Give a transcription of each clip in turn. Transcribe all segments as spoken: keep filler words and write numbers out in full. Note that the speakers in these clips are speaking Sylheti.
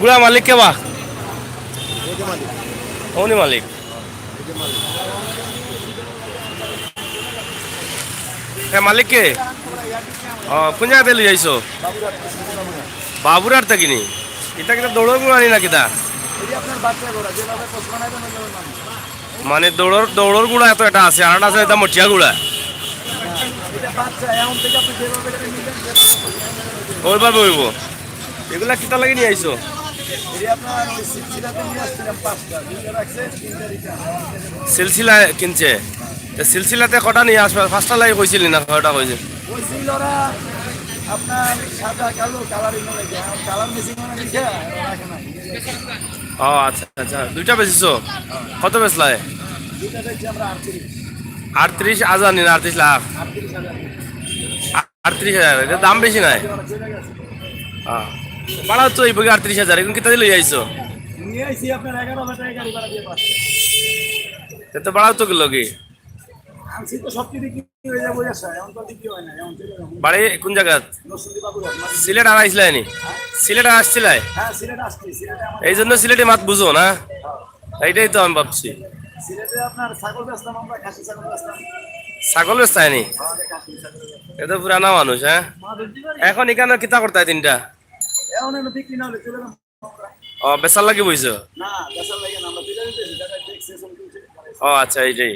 গুড়া মালিক কে বা? অনি মালিক। এ মালিক কে? ও, কোন জাগাত লই আইছো? বাবুরহাট থাকি নি? ইটা কিতা দৌড়র গুড়া নি না কিতা? মানে দৌড়র, দৌড়র গুড়া তো এটা আছে, আর একটা আছে এটা মটিয়া গুড়া। ওইভাবে অইবো। এগুলা কিতা লাগি নিয়া আইছো? সিলসিলা কিনছে। তো সিলসিলাতে কটা নিয়া আসবা? পাঁচটা লাগি কইছিলি না, কয়টা কইছে? ও আচ্ছা আচ্ছা, দুইটা বেচছো? কত বেচলায়? আটত্রিশ হাজার নি না আটত্রিশ লাখ? আটত্রিশ হাজার, এটা দাম বেশি নাই? হ্যাঁ, বাড়াও তো এই বগি আটত্রিশ হাজার, এখন কিতা লই আইছো? নিয়ে আইছি আপনার এগারো হাজার টাকা গাড়ি ভাড়া দিয়ে পাঁচটা। তে তো বাড়াও তো লগে। আনছি তো সব কিছু বিক্রি হয়ে যাবো, এখন তো বিক্রি হয় না, এখন চলে যাবো। বাড়ি কোন জায়গা? নরসিংদী বাবুরহাট। সিলেট আর আইসলাই নি? সিলেট আর আসছিলাই? হ্যাঁ, সিলেট আসছি, সিলেটে আমার এই জন্য সিলেটি মাত বুঝো না? হ্যাঁ। এইটাই তো আমি ভাবছি। সিলেটে আপনার ছাগল বেচতাম আমরা, খাসি ছাগল বেচতাম। ছাগল বেচতায় নি? আমাদের খাসি ছাগল বেচতাম। এ তো পুরানা মানুষ, হ্যাঁ? এখন এখানে কিতা করতায় তিনটা? এখন এনে বিক্রি না হলে চলে যাবো আমরা। ও, বেচার লাগি বইছো? না, বেচার লাগি না, আমরা দুইটা দিতেছি, যারা দেখছে, সব কিছু। ও আচ্ছা, এইটাই।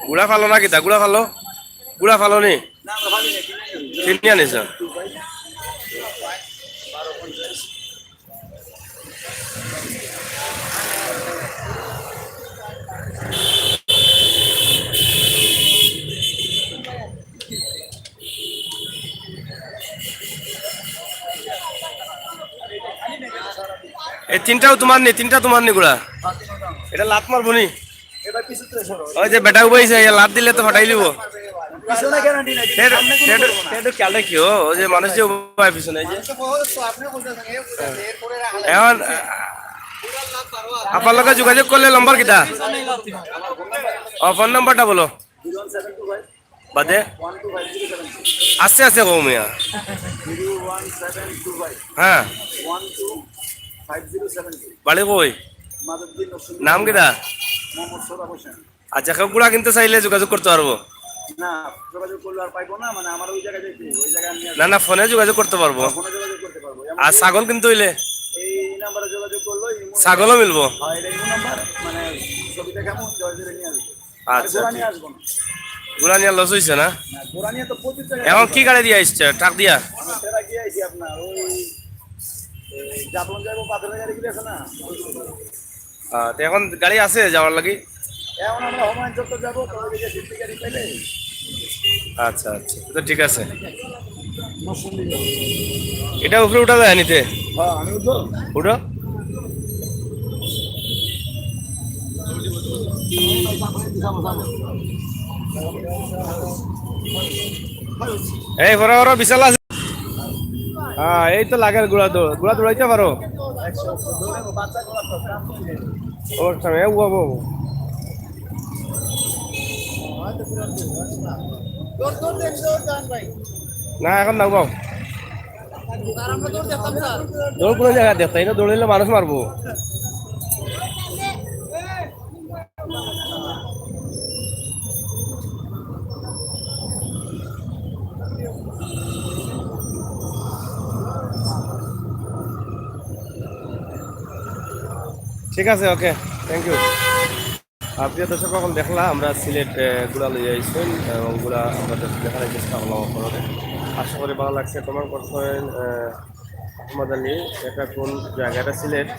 গুড়া ফালো না কিতা? গুড়া ফালো? গুড়া ফালো নি? না, আমরা ফালি না, কিনে আনি। কিনে আনিছ? এই তিনটাও তোমার নি, তিনটা তোমার নি গুড়া? এটা লাত মারবো নি? ওই যে বেটা উবাইছে, এই লাত দিলে তো ফাটাই দিব। পিছনে গ্যারান্টি নাই, কিন্তু টেডো, সামনে কোনো টেডো, করবো না। টেডো খেয়াল রাখিও, ওই যে মানুষ যে উবায় পিছনে, এই যে। এখন আপনার লগে যোগাযোগ করলে নম্বর কিতা? ও, ফোন নম্বরটা বলো। Zero one seven two five বাদে? One two five zero seven two. আস্তে আস্তে কও মিয়া। Zero one seven two five হ্যাঁ। One two five zero seven two. বাড়ি কই? মাধবদী নরসিংদী। নাম কিতা? মোহাম্মদ সোহরাব হোসেন। আচ্ছা, কেউ গুড়া কিনতে চাইলে যোগাযোগ করতে পারবো? না, যোগাযোগ করলে আর পাইবো না, মানে আমার ওই জায়গায় যাইতে হইব, ওই জায়গায় আমি না, না, ফোনে যোগাযোগ করতে পারবো। ফোনে যোগাযোগ করতে পারবো। এমনকি আর ছাগল কিনতে হইলে? এই নাম্বারে যোগাযোগ করলো, এই ছাগলও মিলবো? হ্যাঁ, এটা ইমো নাম্বার, মানে ছবি দেখাবো, জয় জয় নিয়ে আসবো। আর আচ্ছা, গুড়া নিয়ে আসবো না। গুড়া নিয়ে লস হইছে না? না, গুড়া নিয়ে তো প্রচুর জায়গায় এখন কি গাড়ি দিয়ে আসছে? ট্রাক দিয়া? আমরা ট্রাক দিয়ে আইছি আপনার, ওই, এই জাফলং যাইবো, পাথরের গাড়ি গুলি আছে না? আহ, তো এখন গাড়ি আছে যাওয়ার লাগি? এখন আমরা হুমায়ুন চত্বর যাবো, তো ওইদিকে ফিফটি গাড়ি পেলে। আচ্ছা, আচ্ছা, তো ঠিক আছে। এটা উপরে উঠা যায় নিতে? হ্যাঁ, আমি উঠবো। উঠো। এই, বড় বড় বিশাল আছে। হ্যাঁ, এই তো লাগের গুড়া দৌড়, গুড়া দৌড়াইতে পারো। ও, আচ্ছা, এ, ও, ও, ও। না, এখন নাও, বাবু। দৌড় কোনো জায়গায় দেখতে, এটা দৌড়াইলে মানুষ মারবো। ঠিক আছে, ওকে, থ্যাংক ইউ। আর প্রিয় দর্শক, এখন দেখলা আমরা সিলেট, আহ, গুড়া লইয়া আইছেন এবং গুড়া আমরা দেখ-, দেখানোর চেষ্টা করলাম আপনাদের। আশা করি ভালো লাগছে। কমেন্ট করছেন, আহ, আহমদ আলী, এটা কোন জায়গা? এটা সিলেট।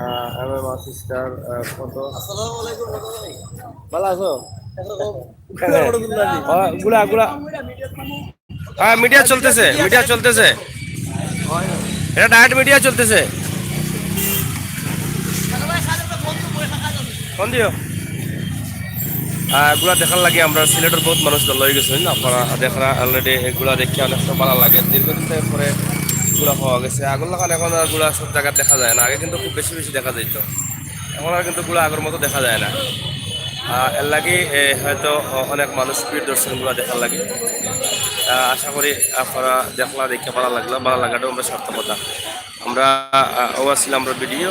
আহ, আমার মা সিস্টার, আহ, কত? আসসালামু আলাইকুম, কত ভাই? ভালো আছো? একরকম। হ্যাঁ। ও, গুড়া, গুড়া। হ্যাঁ, মিডিয়া চলতেছে, মিডিয়া চলতেছে। এটা ডায়েট মিডিয়া চলতেছে। ফোন দিও। আহ, গুড়া দেখার লাগি আমরা সিলেটের বহুত মানুষ দল হয়ে গেছে, না? আপনারা দেখরা already গুড়া দেখে অনেক সময় ভালো লাগে। দীর্ঘদিন থেকে পরে গুড়া পাওয়া গেছে। আগর লাখান এখন আর গুড়া সব জায়গায় দেখা যায় না। আগে কিন্তু খুব বেশি বেশি দেখা যাইতো। এখন আর কিন্তু গুড়া আগের মতো দেখা যায় না। আহ, এর লাগি, এ, হয়তো অ-, অনেক মানুষ ভিড় ধরছেন ঘোড়া দেখার লাগি। আহ, আশা করি আপনারা দেখলা দেখে ভালা লাগলো, ভালা লাগাটাও আমরা সার্থকতা। আমরা, আহ, অউ আছিল আমরা ভিডিও,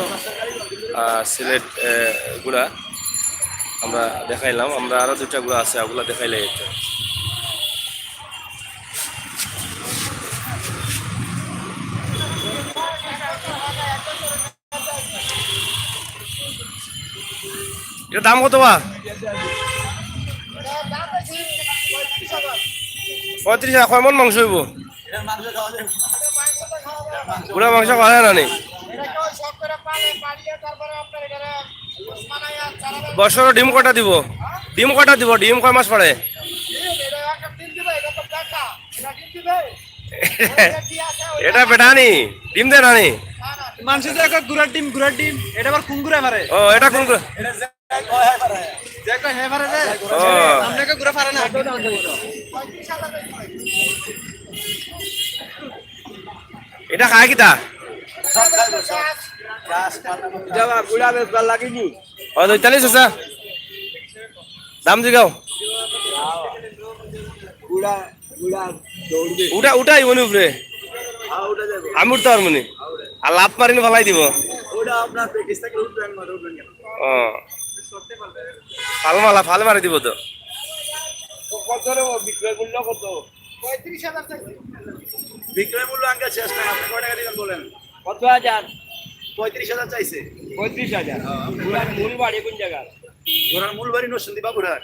আহ, সিলেট, এ, ঘোড়া আমরা দেখাইলাম। আমরা আরো দুইটা ঘোড়া আছে, ওগুলা দেখাইলে একটু। এটার দাম কত বা? পঁয়ত্রিশ হাজার। কয় মন মাংস অইবো? ঘোড়া মাংস খাওয়া যায় না নি? বছর ডিম কটা দিব? ডিম কটা দিব? ডিম কয় মাস পারে? এটা বেটা নি? ডিম দে না নি? মানুষে যে কয় ঘোড়ার ডিম, ঘোড়ার ডিম, এটা আবার কোন ঘোড়া মারে? ও, এটা কোন ঘোড়া? যে কয় হে পারে যে। ও। আমরা কয় ঘোড়া পারে না। এটা খায় কিতা? যাবা, ঘোড়া বেচবার লাগি নি? ও, দুইতালি চাচা। দাম জিগাও। ঘোড়া, ঘোড়া দৌড়বে। উঠা, উঠাই মনে উপরে। হ্যাঁ, উঠা যাবে। আমি উঠতে পারবো নি। আর লাফ মারিনি ফালাই দিব। ওটা আপনার প্র্যাকটিস থাকলে উঠবেন, মাঠে উঠবেন কেন? ও। ফাল মালা, ফাল মারি দিব তো। কত রে, ও বিক্রয় মূল্য কত? পঁয়ত্রিশ হাজার চাইছে। বিক্রয় মূল্য আঙ্কেল শেষ নাই, আপনি কয় টাকা দিবেন বলেন? কত হাজার? পঁয়ত্রিশ হাজার চাইছে। পঁয়ত্রিশ হাজার। হ্যাঁ। ঘোড়ার মূল বাড়ি কোন জায়গা? ঘোড়ার মূল বাড়ি নরসিংদী বাবুরহাট।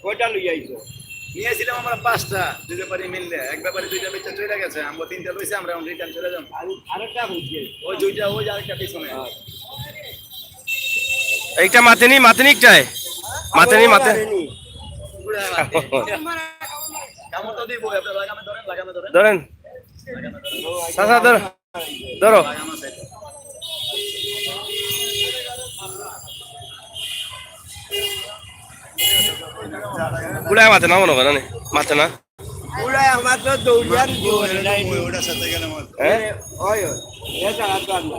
কয়টা লই আইছো? নিয়ে আসছিলাম আমরা পাঁচটা, দুই ব্যাপারী মিললে। এক ব্যাপারী দুইটা বেচে চলে গেছে, আমরা তিনটা রইছে, আমরা এখন রিটার্ন চলে যাবো। আর আরেকটা হচ্ছে। ওই দুইটা, ওই আরেকটা পিছনে। হ্যাঁ। এইটা মাতেনি, মাতেনি একটাই। মাতেনি, মাতে। ঘুরে মাতে। কামড় তো দিব, আপনি লাগামে ধরেন, লাগামে ধরেন। ধরেন। চাচা, ধর। ধরো। ঘুরে মাতে না মনে করে, না? মাতে না। ঘুরে আমার তো দৌড়িয়ার জোরে নাই। ওই, ওটার সাথে গেলে আমার হ্যাঁ? ওই, ওই। এ চালাতো আমরা।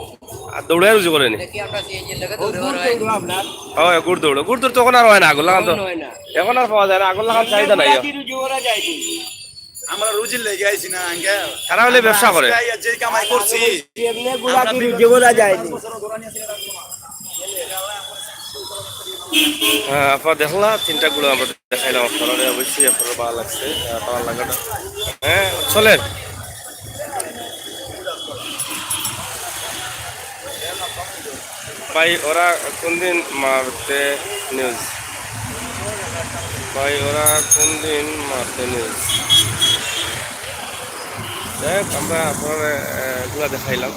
আর দৌড়ায় রুজি করে নি? দেখি আমরা সিএনজি লাগে ও, দৌড়ে দৌড় বেড়াই। দৌড়ো আপনার। হয়, গুড় দৌড়ো। গুড় দৌড় তখন আর হয় না, আগুন লাগান তো। তখন হয় না। এখন আর পাওয়া যায় না, আগুন লাগান চাহিদা নাই। এগুলা কি রুজি করা যায় কি? আমরা রুজির লেগে আইছি না, আঙ্কেল। তারা হলে ব্যবসা করে। আজকে আইয়া যে কামাই করছি, এমনি গুলা আমরা কি বিগত রুজি করা যায়? পাঁচ বছর ঘোড়া নিয়ে ছিলাম। হ্যাঁ, আপনারা দেখলা, তিনটা গুলো আমরা দেখাইলাম আপনারা, অবশ্যই আপনারা ভালো লাগছে, আহ, ভালো লাগাটা। হ্যাঁ, চলেন। ভাই, ওরা কোন দিন মারতে নিউজ? ভাই, ওরা কোন দিন মারতে নিউজ? যাই হোক, আমরা আপনারা, আহ, গুলা দেখাইলাম।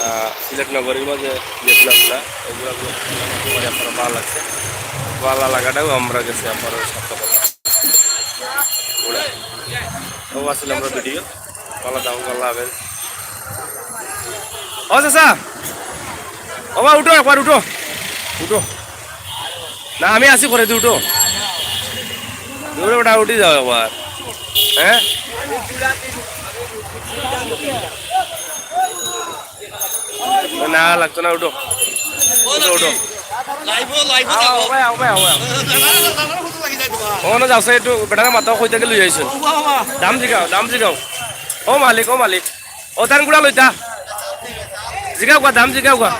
আহ, সিলেট নগরীর মাঝে যে গুলা গুলা, ওগুলা গুলা করে আপনারা ভালো লাগছে। ভালো লাগাটাও আমরা গেছে আপনারা সার্থকতা। ওরা। ও আসলে আমরা ভিডিও। ভালো থাকুন, আল্লাহ হাফেজ। ও চাচা, ও বা উঠো, একবার উঠো, উঠো। না, আমি আছি করে দি, উঠো। দূরে ওটা উঠি যাও একবার। হ্যাঁ? না, লাগতো না, উঠো। উঠো, উঠো। লাইভও, লাইভও আও, যাবো। আও, ভাই, আও, ভাই, আও, ভাই। না, না, না, না, না, না, লাগি যায় তোমার। ও, না, যাও, সে একটু বেটারে মাথাও কইতে গেলে লই আইছো। ও, বাবা, বাবা। দাম জিগাও, দাম জিগাও। ও মালিক, ও মালিক। ও, তান গুড়া লইতা। জিগাও গা, দাম জিগাও গা।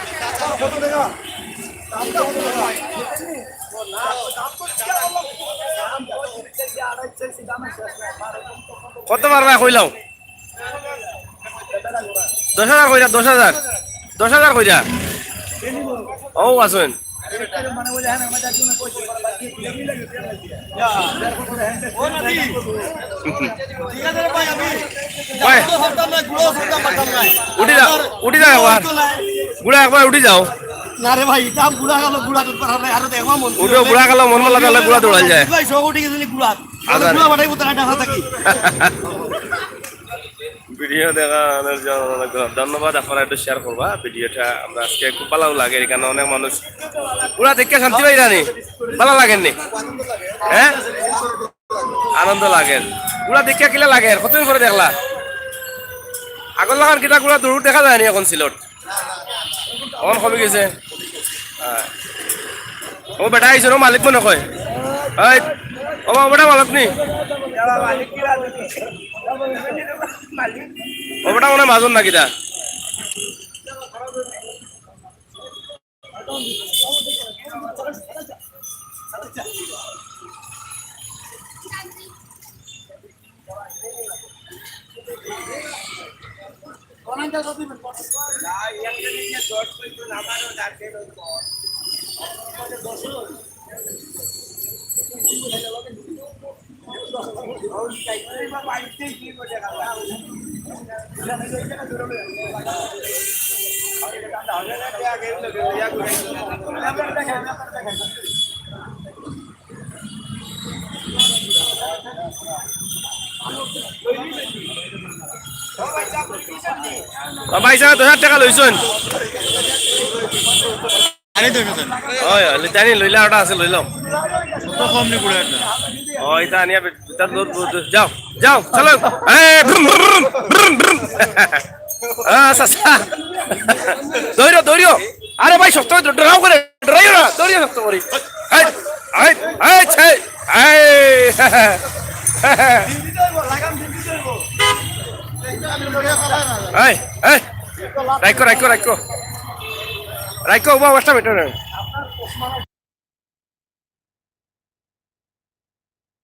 কত পারবা কইলাও? দশ হাজার কইরা, দশ হাজার। দশ হাজার কইরা। ও আছেন। ভাই, উঠি যাও, উঠি যাও একবার। গুড়া একবার উঠি যাও। না রে ভাই, এটা গুড়া গেল, গুড়া তো পারা নাই, আরো দেখবা মন। উঠো, গুড়া গেল, মন ভালা, তাহলে গুড়া দৌড়াল যায়। ভাই, সব উঠে গেছে নি গুড়া। আচ্ছা। গুড়া বাটাই মতো কাটা থাকে। ভিডিও দেখার জন্য অনেক ধন্যবাদ। আপনারা একটু শেয়ার করবা ভিডিওটা। আমরা আজকে খুব ভালো লাগে, এখানে অনেক মানুষ। গুড়া দেখে শান্তি পাই রানি, ভালো লাগেননি? হ্যাঁ, আনন্দ লাগে। গুড়া দেখে কিলা লাগে? কতদিন পরে দেখলা? আগর লাখান কিতা গুড়া দৌড় দেখা যায়নি এখন সিলট। অন কমে গেছে। হ্যাঁ। ও বেটা আইছে, ও মালিক মনে কয়। এই, ও বাবা, বেটা মালিক নি? ও বেটা মনে হয় মাজন না কিতা? ও ভাই সাহেব, দশ হাজার টাকা লইছইন। আরে তো না। ওই, ওই, লিতানি লইলা, ওটা আছে, লইলাম। কত কম নি পুরা একটা। ও, এটা আনিয়া বে-, এটা দৌড়, দৌড়, দৌড়, যাও, যাও, চলো। এই, ব্রুম, ব্রুম, ব্রুম, ব্রুম, ব্রুম। আ, চাচা। দৌড়ো, দৌড়ো। আরে ভাই, শক্ত করে ডরাও করে, ডরাইও না, দৌড়িও শক্ত করে। এই, এই, এই, ছে, এই। এই, এই। রাখো, রাখো, রাখো। রাখো, বাবা, একটা বেটার।